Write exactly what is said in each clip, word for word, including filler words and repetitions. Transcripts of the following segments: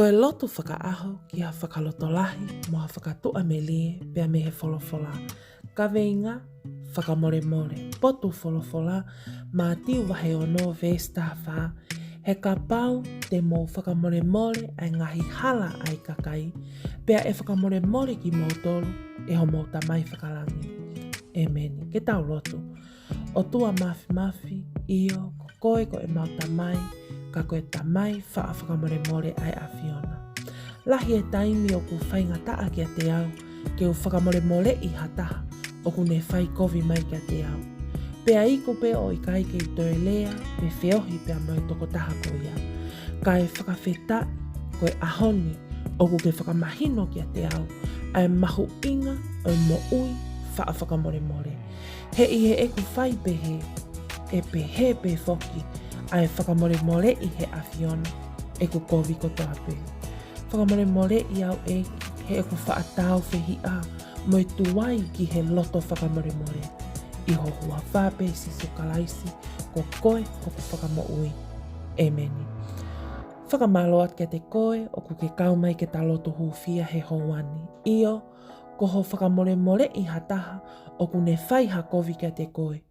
Ko e lotu fakaʻaho ki ha fakalotolahi mo ha fakatuʻamelie pea mei he folofola. Kaveinga: Fakamolemole. Potu folofola: Mātiu vahe ono veesi taha fā. He kapau te mou fakamolemole ʻa e ngaahi hala ʻa e kakai, pea ʻe fakamolemole kimoutolu ʻe homou Tamai fakalangi. ʻEmeni. Ke tau lotu. ʻOtua Māfimafi, ʻio, ko koe ko ʻemau Tamai, ka ko e Tamai faʻa fakamolemole ʻa e ʻAfiona. Lahi e taimi ʻoku faingataʻa kiate au ke u fakamolemoleʻi ha taha ʻoku ne fai kovi mai kiate au. Pea iku pē ʻo ʻikai ke u toe lea pe feohi pea mo e tokotaha ko ia. Kae fakafetaʻi ko e ʻaho ni ʻoku ke fakamahino kiate au ʻa e mahuʻinga ʻo e moʻui faʻa fakamolemole. He ʻi heʻeku fai pehē, ʻe pehē pē foki ʻa e fakamolemoleʻi he ʻAfiona ʻeku kovi kotoa pē. Fakamolemoleʻi au, ʻEiki, heʻeku faʻa tāufehiʻa mo e tuai ki he loto fakamolemole. ʻI ho huafa pē, Sīsū Kalaisi, ko koe hoku Fakamoʻui. ʻEmeni. Fakamālō atu kiate koe ʻoku ke kau mai ke ta lotu hūfia he houa ni. ʻIo, ko hoʻo fakamolemoleʻi ha taha ʻoku ne fai ha kovi kiate koe,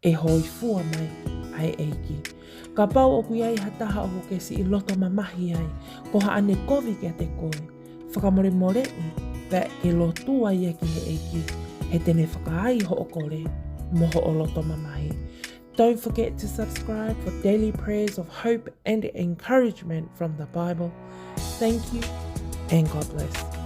ʻe hōifua mai ʻa e ʻEiki. Kapau ʻoku ʻi ai ha taha ʻoku ke siʻi loto mamahi ai, ko haʻane kovi kiate koe, fakamolemoleʻi pea ke lotua ia ki he ʻEiki, he te ne fakaai hoʻo kole mo hoʻo loto mamahi. Don't forget to subscribe for daily prayers of hope and encouragement from the Bible. Thank you and God bless.